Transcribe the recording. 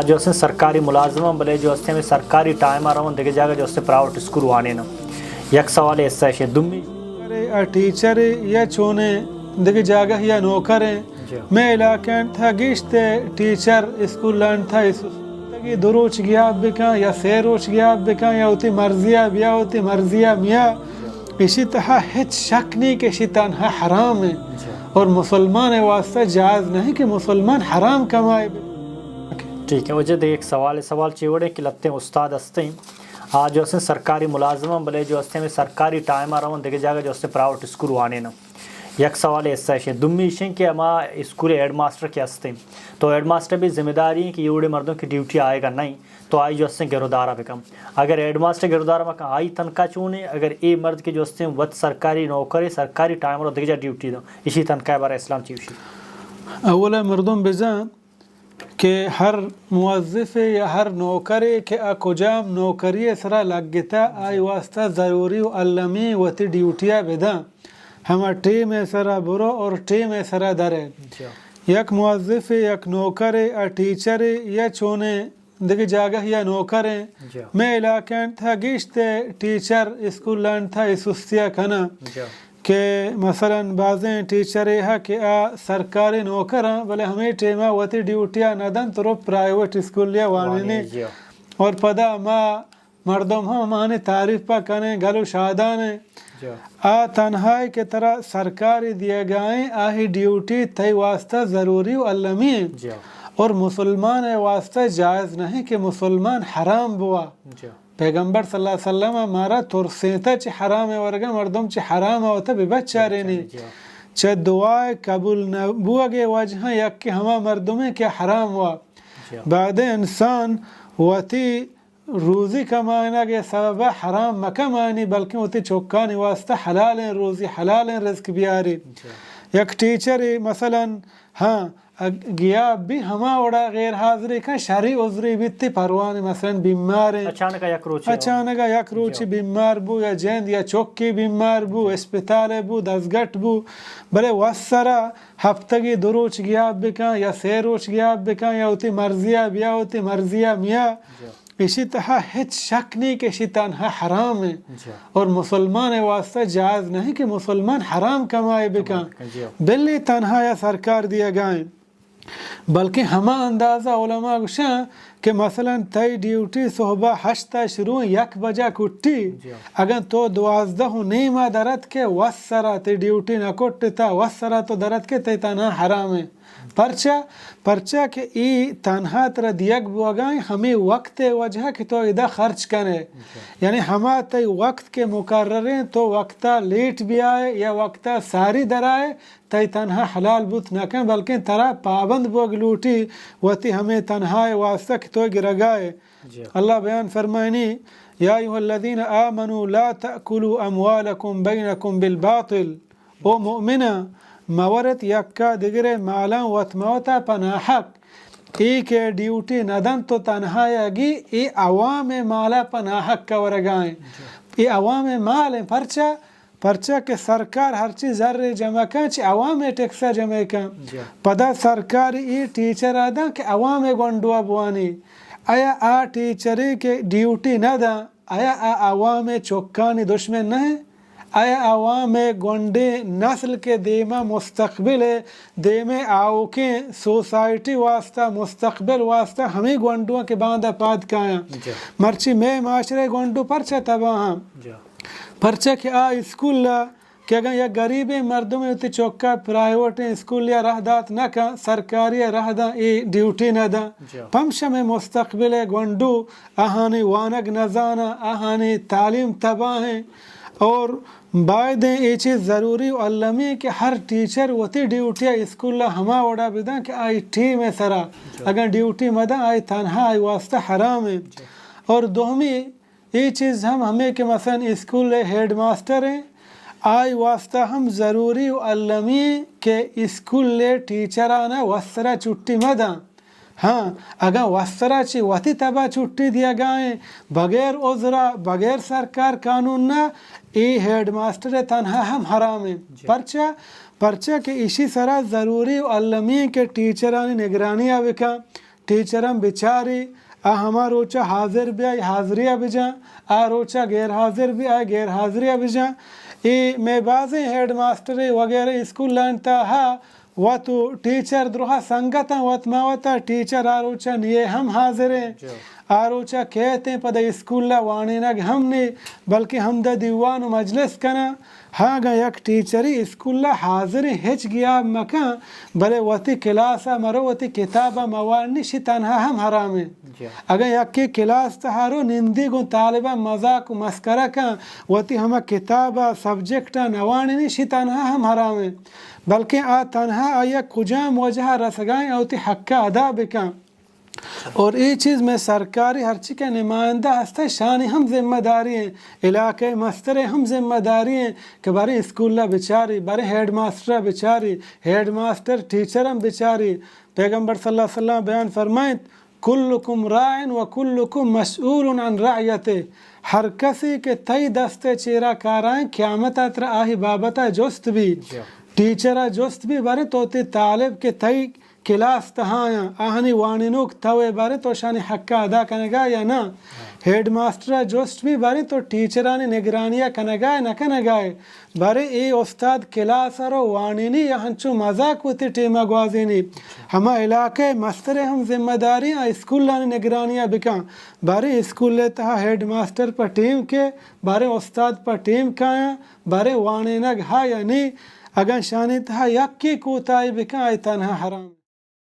جو استیں سرکاری ملازم اَں، بلے جو استیں ہمے سرکاری ٹائم ءَ رواں دگہ جاگہ جو استیں پرائیویٹ اسکول وانیناں۔ یک سوال ایسا ہے، دومی ارے، آ ٹیچر یا چونیں دگہ جاگہ یا نوکر ایں؟ جی۔ مئے علاقہ ءِ تھا گیشتر ٹیچر اسکول ءِ تھا اس دو روچ گیاب بکن یا سے روچ گیاب بکن یا وتی مرضی ءَ بیا، وتی مرضی ءَ میا۔ جی۔ اشی تہا ہچ شک نہیں کہ اشی تنہا حرام ہے۔ جی۔ اور مسلمان ءِ واسطہ جائز نہیں کہ مسلمان حرام کمائے۔ ٹھیک ہے، واجہ دگہ یک سوال، سوال چی وڑے کہ لہتیں استاد ہستیں، آ جو استیں سرکاری ملازم اَں، بلے جو استیں ہمے سرکاری ٹائم ءَ رواں دگہ جاگہ جو استیں پرائیویٹ اسکول وانیناں۔ یک سوال ایسا ہے، دومی ایش ایں کہ ہما اسکول ءِ ہیڈ ماسٹر کہ ہستیں، تو ہیڈ ماسٹر بھی ذمہ داری ایں کہ اے وڑیں مردم کہ ڈیوٹی آئیگا نہیں، تو آئی جو استیں گرودارا بکن۔ اگر ہیڈ ماسٹر گرودارا مکن، آئی تنخواہ چونیں؟ اگر اے مرد کہ جو استیں وت سرکاری نوکر ایں، سرکاری ٹائم ءَ رو دگہ جا ڈیوٹی داں، اشی تنخواہ ءِ بارہ ءَ اسلام چی گوشی؟ اولا مردم بزاں کہ ہر موظفے یا ہر نوکرے کہ آ کجام نوکری ءِ سرا لگتا، آئی واسطہ ضروری و المی وتی ڈیوٹی ءَ بداں۔ ہما ٹیم ءِ سرا برو اور ٹیم ءِ سرا درے۔ جی۔ یک موظفے، یک نوکرے، آ ٹیچرے یا چونیں دگہ جاگہ یا نوکر ایں۔ جی۔ مئے علاقہ ءِ تھا گیشتر ٹیچر اسکول ءِ تھا اے سستی ءَ کناں۔ جی۔ کہ مثلاً بازیں ٹیچرے ہا کہ آ سرکاری نوکر اَں، بلے ہمے ٹیم ءَ وتی ڈیوٹی ءَ نہ دنت، رو پرائیویٹ اسکول ءَ وانینی۔ وانینی، جی۔ اور پدا ما مردم ہم ہمانی تعریف ءَ کنیں، گل و شادان ایں۔ جی۔ آ تنہائی کہ ترا سرکاری دیگائیں، آہی ڈیوٹی تئی واسطہ ضروری و المی ایں۔ جی۔ اور مسلمان ءِ واسطہ جائز نہیں کہ مسلمان حرام بوا۔ جی۔ پیغمبر صلی اللہ علیہ وسلم ءَ مارا ترسینتا چہ حرام ءِ ورگا، مردم چہ حرام ءَ وتا بہ بچارینی۔ جی۔ چہ دعا ءِ قبول نہ بوگ ءِ وجہاں یکے ہما مردمے کہ حرام وا۔ جی۔ بعد انسان وتی روزی کمائینگ ءِ سبب ءَ حرام مکمائینی، بلکیں وتی چکانی واسطہ حلالیں روزی، حلالیں رزق بیاری۔ جی۔ یک ٹیچرے مثلاً، ہاں، اگ-، گیاب بی ہما وڑا غیر حاضری کن، شری عذری بیت، پرواہ نی، مثلاً بیمار ایں۔ اچانک ءَ یک روچے۔ اچانک ءَ یک روچے، جی، بیمار بو یا جند یا چکے بیمار بو، جی، اسپتال ءَ بو، دزگٹ بو، بلے وسرا ہفتگی دو روچ گیاب بکن یا سے روچ گیاب بکن یا وتی مرضی ءَ بیا، وتی مرضی ءَ میا۔ جی۔ اشی تہا ہچ شک نہیں کہ اشی تنہا حرام ہے۔ جی۔ اور مسلمان ءِ واسطہ جائز نہیں کہ مسلمان حرام کمائے بکن۔ کمائے بکن، جی۔ بلے تنہا یا سرکار دیگائیں۔ بلکہ ہما اندازہ علماء گوشاں کہ مثلاً تئی ڈیوٹی صحبہ ہشت ءَ شروع، یک بجہ کٹی۔ جی۔ اگاں تو دوازدہ و نیم ءَ درت کہ وسرا تئی ڈیوٹی نہ کٹتا، وسرا تو درت کہ تئی تنہا حرام ہے۔ پرچا؟ پرچا کہ ای تنہا ترا دیگ بوگائیں ہمے وقت ءِ وجہ کہ تو ادا خرچ کنے۔ جی۔ یعنی ہما تئی وقت کہ مقرریں، تو وقتا لیٹ بیائے یا وقتا ساری درائے، تئی تنہا حلال بوت نہ کن، بلکیں ترا پابند بوگ لوٹی وتی ہمے تنہا ءِ واسطہ کہ تو گرگائے۔ جی۔ اللہ بیان فرمائنی، یا ایھا الذین آمنوا لا تأکلوا اموالکم بینکم بالباطل۔ او مؤمناں، مورت یکا دگرے مالاں وت موتا پہ ناحق۔ ای کہ ڈیوٹی نہ دنت تو تنہا یگی، ای عوام مالا پہ ناحق کورگائیں۔ جی۔ ای عوام مال ہیں، پرچا؟ پرچا کہ سرکار ہرچی زر جمع کن، چہ عوام ٹیکس جمع کن۔ جی۔ پدا سرکار ای ٹیچر آ دن کہ عوام گونڈوا بوانی۔ آیا آ ٹیچرے کہ ڈیوٹی نہ دن، آیا آ عوام چکانی دشمن نہ ہیں؟ آیا عوام گونڈیں نسل کے دیما مستقبل ہے، دیمے آؤکیں سوسائٹی واسطہ، مستقبل واسطہ ہمیں گونڈواں کہ باندا پاد کایاں۔ جی۔ مرچی مئے معاشرہ گونڈو پرچا تباہ ہیں؟ جی۔ پرچا کہ آ اسکول ءَ کہ اگاں یک گریبیں مردمے وتی چکا پرائیویٹیں اسکولے ءَ راہ دات نہ کن، سرکاری ءَ راہ داں، اے ڈیوٹی نہ داں۔ جی۔ پمشا مئے مستقبل ءِ گونڈو، آہانی وانگ نہ زاناں، آہانی تعلیم تباہ ایں۔ اور بائدیں اے چیز ضروری و المی کہ ہر ٹیچر وتی ڈیوٹی ءَ اسکول ءَ ہما وڑا بداں کہ آئی ٹیم ءِ سرا۔ جی۔ اگاں ڈیوٹی مداں، آئی تنہا آئی واسطہ حرام ایں۔ جی۔ اور دومی، اے چیز ہم ہمے کہ مثلاً اسکول ءِ ہیڈ ماسٹر ایں، آئی واسطہ ہم ضروری و المی ایں کہ اسکول ءِ ٹیچران ءَ وسرا چھٹی مداں۔ ہاں، اگاں وسرا چہ وتی تبا چھٹی دیگائیں، بغیر عذرا، بغیر سرکار قانون نا، اے ہیڈ ماسٹر ءِ تنہا ہم حرام ایں۔ جی۔ پرچا؟ پرچا کہ ایشی سرا ضروری و المی ایں کہ ٹیچرانی نگرانی ءَ بکن۔ ٹیچر ہم بچاری، آ ہما روچا حاضر بی آئی حاضری ء بجاں، آ روچا غیر حاضر بی آئی غیر حاضری ء بجاں۔ اے مئے بازیں ہیڈ ماسٹر وغیرہ اسکولانی تہا وت و ٹیچر درہا سنگتاں، وت ما وتا ٹیچر آ روچا نیے ہم حاضر ایں۔ آ روچا کیت ایں پدا اسکول ء وانینگ ہم نے، بلکہ ہمدا دیوان و مجلس کناں۔ ہاں، اگاں یک ٹیچرے اسکول ء حاضر ایں، ہچ گیاب مکن، بلے وتی کلاس ء مرو، وتی کتاب ء مواننی، شی تنہا ہم حرام ایں۔ اگاں یکے کلاس تہا رو نندی گوں طالباں مزاق و مسکرہ کن، وتی ہما کتاب ء سبجیکٹ ء نواننی، شی تنہا ہم حرام ایں۔ بلکیں آ تنہا آئی ء کجام وجہ ء رسگائیں، آ وتی حق ء ادا بکن۔ اور اے چیز مئے سرکاری ہرچی کہ نمائندہ ہستہ، شانی ہم ذمہ داری ایں، علاقہ مستر ہم ذمہ داری ایں کہ باریں اسکول ء بچاری، باریں ہیڈ ماسٹر ء بچاری، ہیڈ ماسٹر ٹیچر ہم بچاری۔ پیغمبر صلی اللہ علیہ وسلم بیان فرمائنت، کلکم راع و کلکم مسئول عن رعیته۔ ہر کسی کہ تئی دست ء چیرا کارائیں، قیامت ء ترا آہی بابت ء جست بی۔ ٹیچر ء جست بی، باریں تو تی طالب کہ تئی کلاس تہایاں، آہانی وانینوک توئے، باریں تو شانی حق ء ادا کنگا یا نہ؟ ہیڈ ماسٹر ء جست بی، باریں تو ٹیچرانی نگرانی ء کنگا ئے نہ کنگا ئے؟ باریں اے استاد کلاس ء رو وانینی یا ہنچو مزاک وتی ٹیم ء گوازینی؟ ہما علاقہ ء مستر ء ہم ذمہ داری آ اسکولانی نگرانی ء بکن۔ باریں اسکول ء تہا ہیڈ ماسٹر پہ ٹیم کے، باریں استاد پہ ٹیم کایاں، باریں وانینگ ہا یا نی، اگاں شانی تہا یکے کوتاہی بکن، آئی تنہا حرام۔